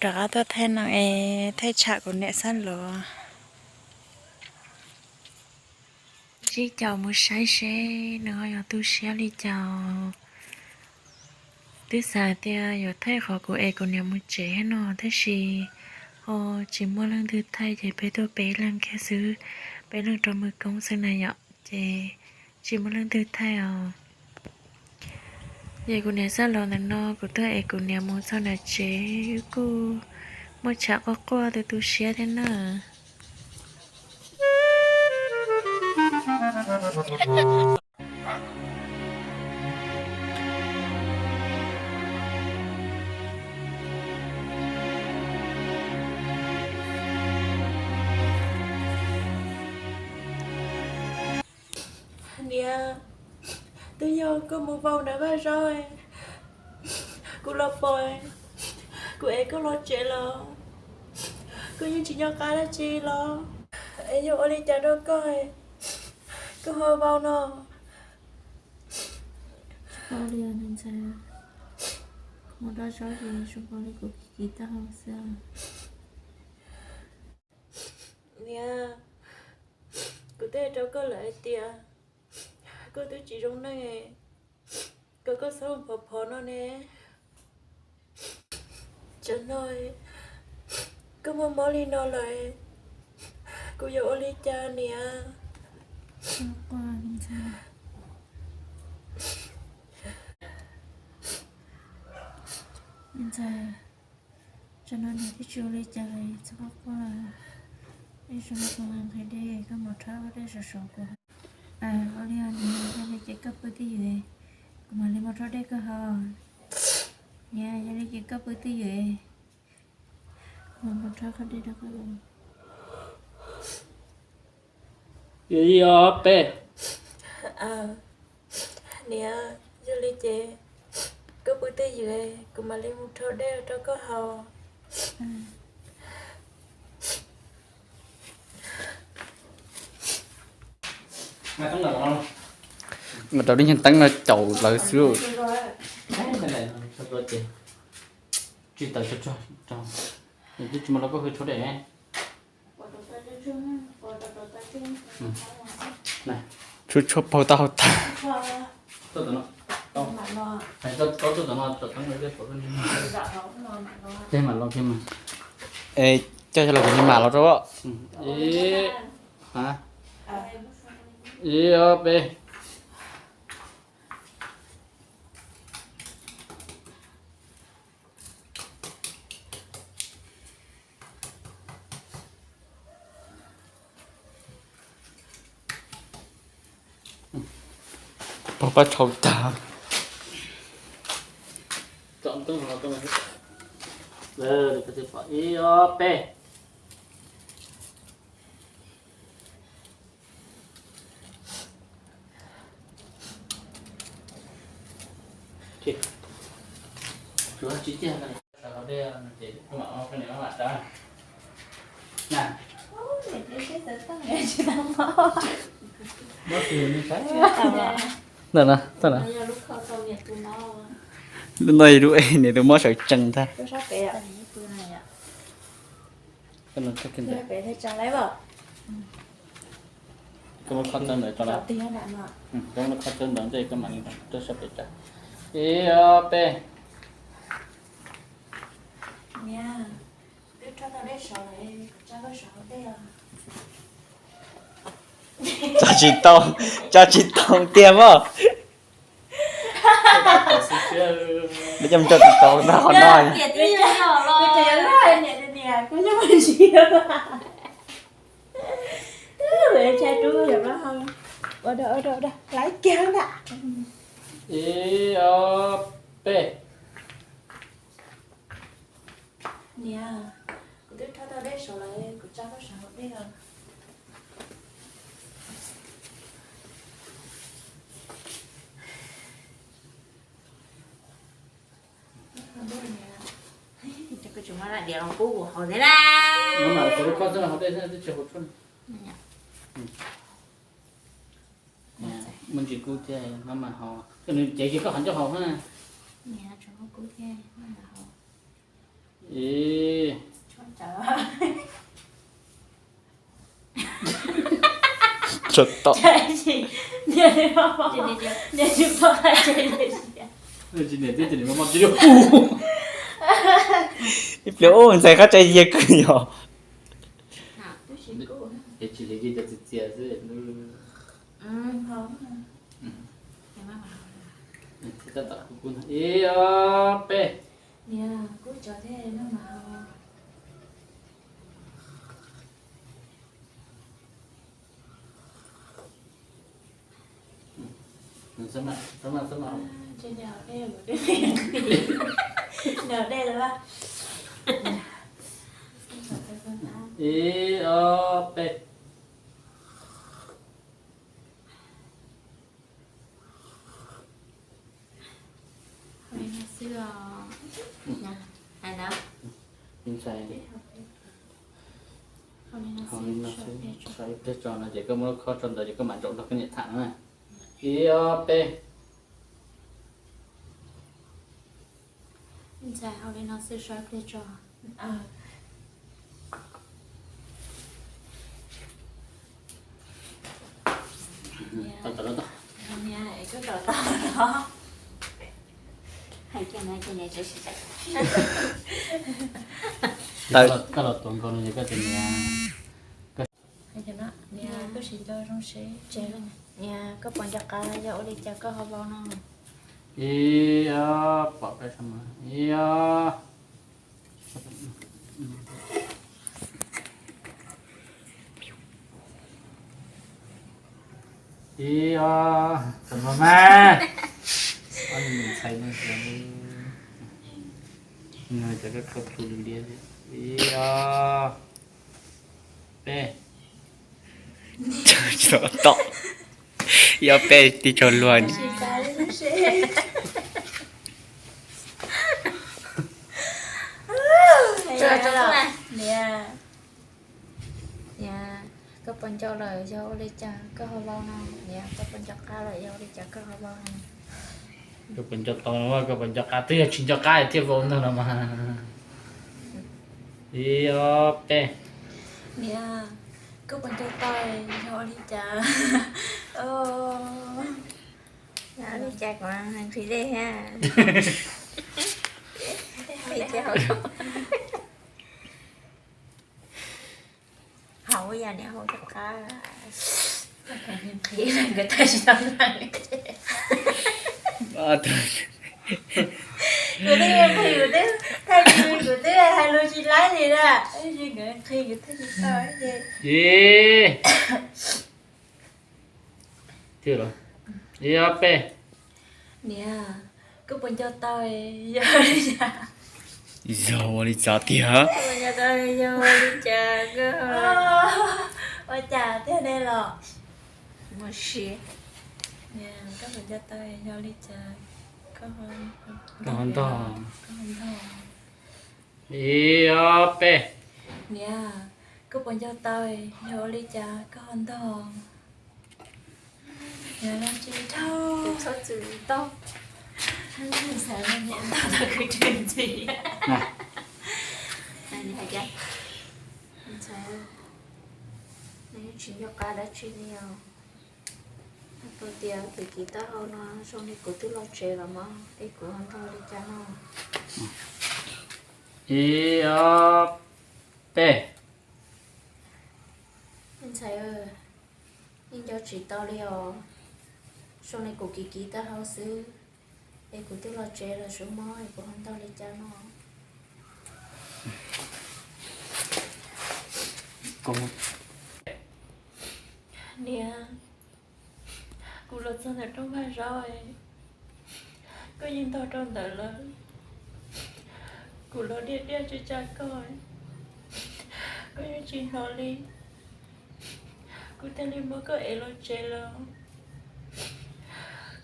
Rov qab tuaj thaij no es thaij tsham kuv niam xab los. Sib caum mus saib seb nws ho yuav tu siab li cas. Twb xav tias yuav thaij qhov kuv es kuv niam mus tsev no tab sis ho tsis muaj leej twg thaij ces peb tuaj peb leeg kiag xwb, peb leeg rau mws koob xwb na yom, ces tsis muaj leej twg thaij os. Ces kuv niam xab los ntawm no, kuv tuaj es kuv niam mus txog nram tsev wb kuj muaj tsham quaj quaj tu tu siab thiab na. Niam, twb yog koj mus vau ntawm vaj zaub, kuv los pom kuv es koj los tsev los, koj yeej tsis nco qab dab tsi los, es yog ua li cas rau koj, koj ho vau no? Tsis paub li os ntxhais, kuv mus dob zaub ces zoo nkaus li kuv kiv kiv taub hau xwb. Niam, kuv twb hais rau koj lawm hais tias koj twb tsis zoo neej, kom koj txhob mus phov phov no ne. Tsam no koj muaj mob li no lawm, kuv yuav ua li cas niam? Ntxhais, tsam no niam twb tsis ua li cas lawm, txhob quaj quaj lawm. Ib zaug no kuv nqa nqhis dej, koj mus rhaub dej saum saum kuv. Ua li os niam, yog li ces koj pw twj ywm, kuv mam li mus rhaub dej koj haus. Niam, yog li ces koj pw twj ywm, kuv mam mus rhaub qhov dej rau koj. Ib ob peb. Niam, yog li ces koj pw twj ywm, kuv mam li mus rhaub dej rau koj haus. Mas rau lub nyuag teeb no caum lawv xwb. Tsis tawm, twb tsis muaj los koj hwj rhaub dej. Tshuav tshuav paug tau hauv tag. Ces mam los kiag mas. Es coj los kuv mam los rau. Ib ob peb. Pog pab tshau tag. Ib ob peb. Ntawm no, ntawm no. Lub no yog lub niam tus mob sawv tsees ntag. Koj muab qhov txawb ntawd tso na. Koj muab qhov txawb ntawd ntej koj mam li rau sab pem tso. Ib ob peb. Tso tsis tau, tso tsis tau tiag mog. Nws coj tso tsis tau ntag qhov no. Ib ob peb. Niam, kuv twb rhaub tau dej saud lawm, kuv tsa koj saum hauv dej os. Kuv tseem muab daim diav los pub kuv haus thiab na. Muaj ntsis kub thiab, maj mam haus. Nws cev ces koj qhov ncauj haus na. Ib Tsis tom. Ib pliag ub ntxhais qab tsa yiag kawg yog. Ib, ob, peb. Ib, ob, peb. Hais na. Hais li no xwb, tso ib pliag tso no ces koj muab lub khob tso ntawd ces koj mam zaum nrog koj niam tham no na. Ib, ob, peb. Ntxhais, hau li no xwb, so ib pliag tso. Koj los tuav nkaus no ces koj tias niam. Niam, koj sim nco zoo seb, niam, koj puas nco qab yog ua li cas koj ho vau no? Ib, ob, pom peb sab mas, ib, ob. Ib, ob, txog no mas. Ob, ntxhais no, no cov koj khau plhu li liab. Ib, ob, peb. Tom, ib, ob, peb tib tsaug luag. Niam, koj puas nco lawm yog ua li cas koj ho vau no? Niam, koj puas nco qab lawm yog ua li cas koj ho vau no? Koj puas nco tau no, koj puas nco qab, twb yog tsis nco qab thiaj vau ntag no mas. Ib, ob, peb. Niam, koj puas nco tau yog ua li cas? Ua li cas kuv nqhis dej thiab? Haus yam niam haus rov qab. Nqhis nkawd thaij tsis tau na. Kuv twb nqhis, kuv twb thaij, kuv twb hais lus tsis laib li na, tab sis nkawd nqhis nkawd thaij tsis tau ces. Ib, ob, peb. Niam, koj puas nco tau yog li cas? Yog ua li cas tiag? Koj puas nco tau yog ua li cas koj? Ua cas tiag ne los? Mus si. Niam, koj puas nco tau yog li cas koj ho ntog? Ib, ob, peb. Niam, koj puas nco tau yog ua li cas koj ho ntog? Niam, tsis dhau. Txhob txwm ntau. Xav niam ntog tau kwv tsis ntxim. Ntxhais, nws tsis nco qab dab tsi li os. Koj tias kev kiv taub hau no zoo li kuv twb los tsev los mog, es kuv ho ntog li cas no? Ib, ob, peb. Ntxhais, yeej nco tsis tau li os. Zoo li kuv kiv kiv taub hau xwb, es kuv twb los tsev los sub mob es kuv ho ntog li cas no? Niam, kuv los txog ntawm rooj vag zaub, koj yeej ntog rau ntawd lawm. Kuv los diaj diaj tsis tsa koj, koj yeej tsis hnov li. Kuv thiaj li muab koj ev los tsev los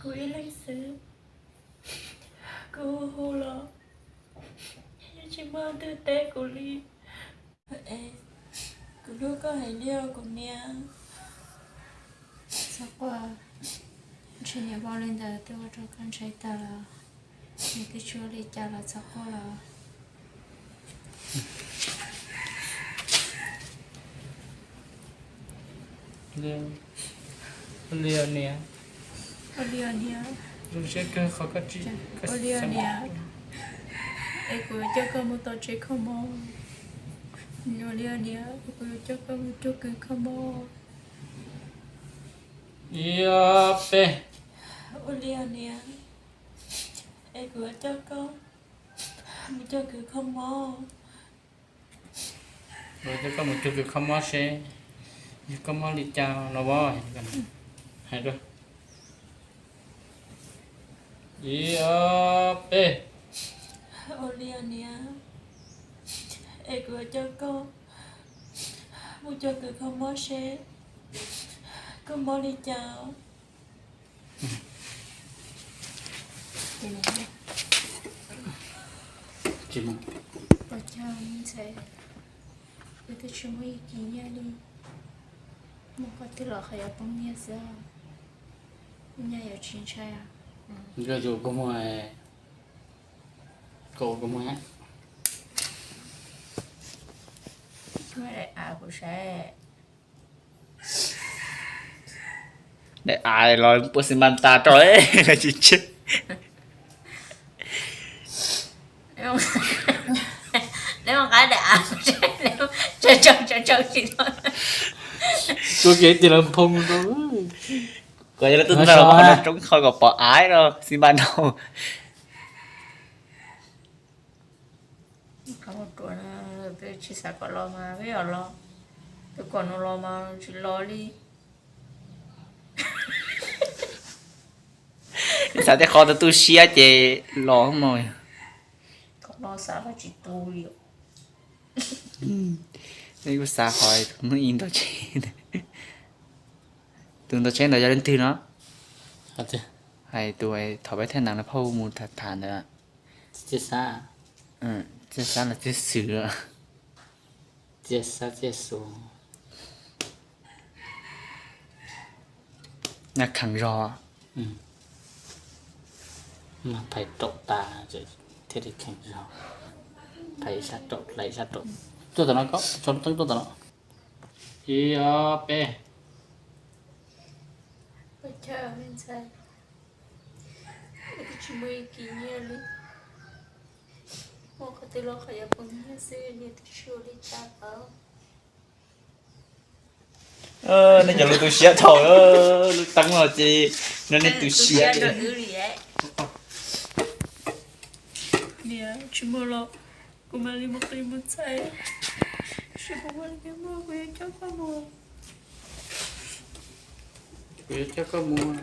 kuv ib leeg xwb. Kuv hu hu los yeej tsis muaj leej twg teb kuv li. Kuv hlub koj heev li os kuv niam. Txhob quaj, ntshe niam vau li ntawd twb ua rau koj ntshai tag los. Nws twb tsis ua li cas los txhob quaj los. Ua li os niam. Ua li os niam. Zoo siab kawg qhov koj tsis, ua li os niam. Es kuv yuav coj koj mus tom tsev kho mob. Ua li os niam, es kuv yuav coj koj mus cog kws kho mob. Ib, ob, peb. Ua li os niam, es kuv yuav coj koj mus cog kws kho mob. Kuv yuav coj koj mus cog kws kho mob seb yog koj mob li cas los as. Hais rau. Ib, ob, peb. Ua li os niam, es kuv yuav coj koj mus cog kws kho mob seb koj mob li cas. Ua cas me ntxhais, wb twb tsis muaj ib kis nyiaj li, muaj qhov twg los qhov yuav poob nyiaj xwb, nyiaj yuav tsis ntshai. Koj yuav kua muag, koj ua kua muag. Daim av kuv saib. Daim av los puas xi mas tas rau tsis tseg. Neb mus qab daim av, tso tso tso tsis tau. Tuaj kev tias los phoo rau. Kom yog lawv tuaj ntawm qhov no roob qhov kom pom av no xi mas nrau. Qhov mus ruam, peb tsis xav kom los mas peb yuav los, peb kom nws los mas tsis los li. Xav tej qhov tu tu siab ces los mas. Kom los xav los tsis tu li. Kuv xav qhov tus hnub ib ntau tsheb, tus ntau tsheb ntawd yog leej twg no? Hais tus thaum peb thaij nees no phauj mus tham tham ntawd. Txiaj Xab los Txiaj Xwm? Txiaj Xab Txiaj Xwm. Nyob kheev zog. Mas phais raum tas thiaj li kheev zog. Phais ib sab raum, hlais ib sab raum. Tuaj tom no koj, tso lub teeb tuaj tom no. Ib, ob, peb. Ua cas me ntxhais, wb twb tsis muaj ib kis nyiaj li, muaj qhov twg los qhov yuav poob nyiaj xwb, niam twb tsis ua li cas tau. Nej cov lub tu siab thaum lub teeb no ces no nej tu siab. Niam, tsis muaj los kuv mam li mus qi mus txais, seb puas muaj li cas, muaj kuv yuav coj koj mus. Kuv yuav coj koj mus.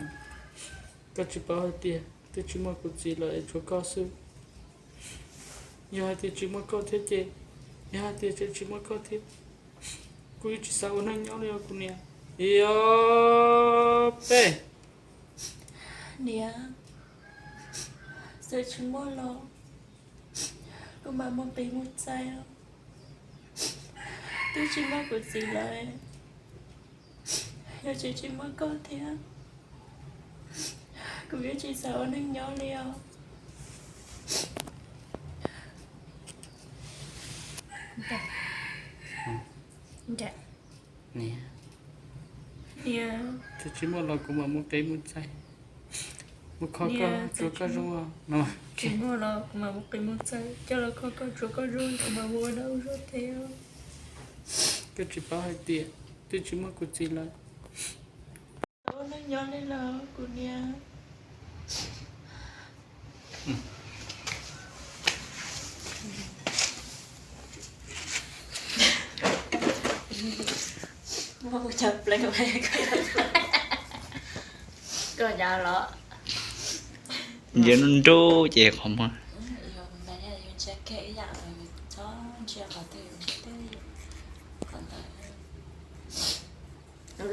Koj tsis paub hais tias twb tsis muaj kuv txiv lawm es tshuav koj xwb. Yog hais tias tsis muaj koj thiab ces, yog hais tias tseem tsis muaj koj thiab, kuv yeej tsis xav ua neej nyob li os kuv niam. Ib, ob, peb. Niam, txawm tsis muaj los kuv mam mus qi mus txais os. Twb tsis muaj kuv txiv lawm, yog tseem tsis muaj koj thiab, kuv yeej tsis xav ua neej nyob li os. Niam, twb tsis muaj los kuv mam mus qi mus txais, mus kho koj, tsuav koj zoo no. Tsis muaj los kuv mam mus qi mus txais, coj los kho koj, tsuav koj zoo kuv mam mus ua dab ua zog thiab. Koj tsis paub hais tias twb tsis muaj kuv txiv lawm. Ua neej nyob li los kuv niam. Muaj kuv cov pleev, koj cov los. Nce nruj nruj ces qhov muag. Ntsia kiag ib yam, txhob ntsia qhov twg, ntsia twg, qhov ntawd.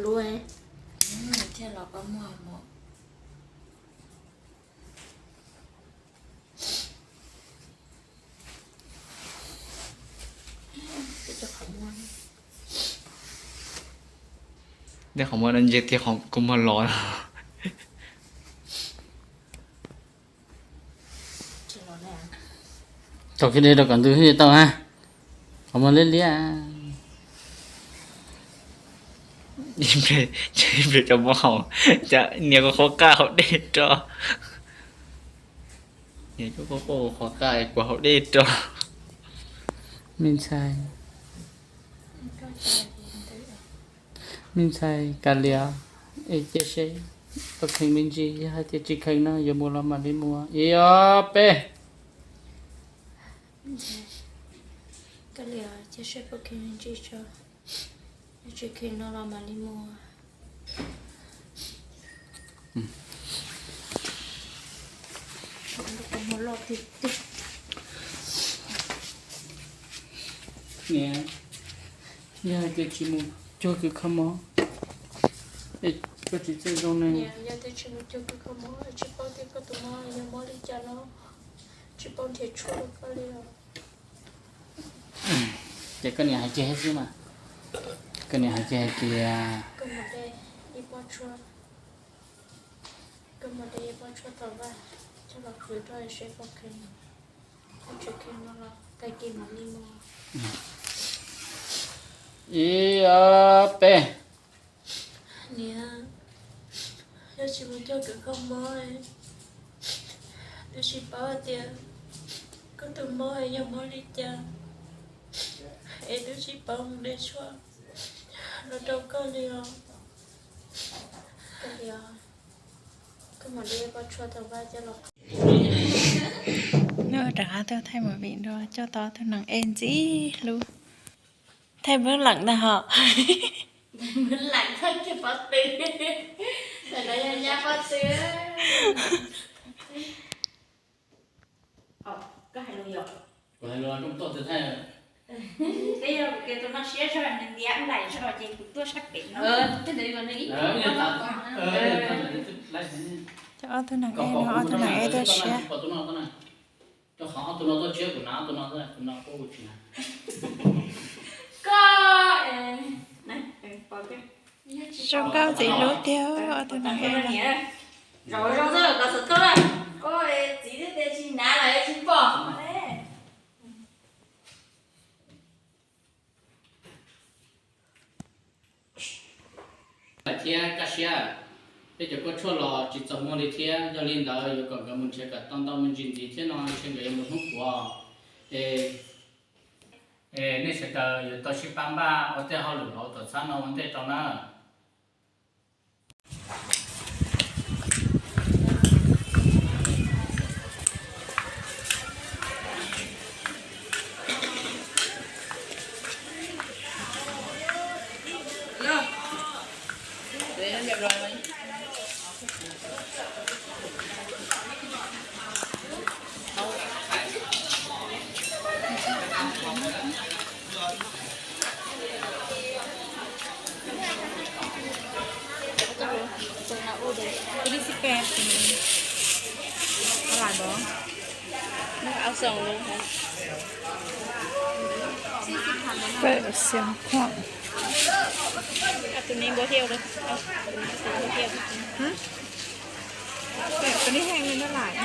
Lub, thiaj los koj muag mus. Tej qhov muag no ntse tiag, qhov kua muag los. Tau kiag li rau kom ntws tau na. Qhov muag liab liab. Ib pliag cov muab haus, cas nias kuv qhov qaj haus dej rau. Nias kuv qhov qaj kuv haus dej rau. Me ntxhais, me ntxhais kav liam es cia seb puas kheev me ntsis, yog hais tias tsis kheev no yuav mus los mam li mus. Ib ob peb. Kav liam cia seb puas kheev me ntsis tso, yog tsis kheev no los mam li mus. Niam, yog hais tias tsis mus cuag kws kho mob, es koj tsis txawj zoo ne. Niam, yog tias tsis mus cuag kws kho mob, tsis paub tias koj tus mob yog mob li cas no, tsis paub nrhiav tshuaj rau koj li os. Ces koj niam hais kiag xwb mas, koj niam hais kiag hais tias, koj mus de ib pob tshuaj, koj mus de ib pob tshuaj tau vaj coj los qhwv rau seb puas kheev, tsis kheev no los tag kis mam li mus. Ib ob peb. Niam, yog tsis mus cuag kws kho mob, twb tsis paub tias koj tus mob yog mob li cas, es twb tsis paub mus de tshuaj los rau koj li os. Koj mus de pob tshuaj tau vaj coj los. Nws rov qab tuaj thaij movie dua, coj tau ob tug neeg ej ntxim hlub. Thaij Npawg Leem ntag hos. Npawg Leem thaij kiag pob tw. Tam no yog nyab pob tw. Koj hais lus yom? Kuv hais lus, koj mus tuaj twg thaij? Peb yog kuv tias tus no siab zog, nws ntiav nplaim zog ces kuv tuaj sab pem no. Cov ob tug neeg ej no, ob tug neeg ej tuaj tshiab. Rau qhov ob tug no tuaj tshiab, kuv hnav ob tug no, tus no kuj tsis hnav. Koj, zoo nkauj ntxim hlub tiag ob tug neeg ej no. Zaum zoo xwb los xav tuaj, koj txiv twb tias tsis hnav lawm tsis pom. Lawm thiab kaj siab, peb cov kua tshuaj los tsis txaus muag li thiab, yog li ntawd yuav kom nkawd mus nrhiav kom tau ntau me ntsis ntxiv thiab no ntshe nkawd yuav mus hnub puav. Es, es nej sawv daws yuav tau sib pab npaj ua tej hauj lwm hauv tuam txhab no ua ntej rau na. Peb xiam khoom. Tus neb npua hiau lawm. Tus neb heev li no lawm.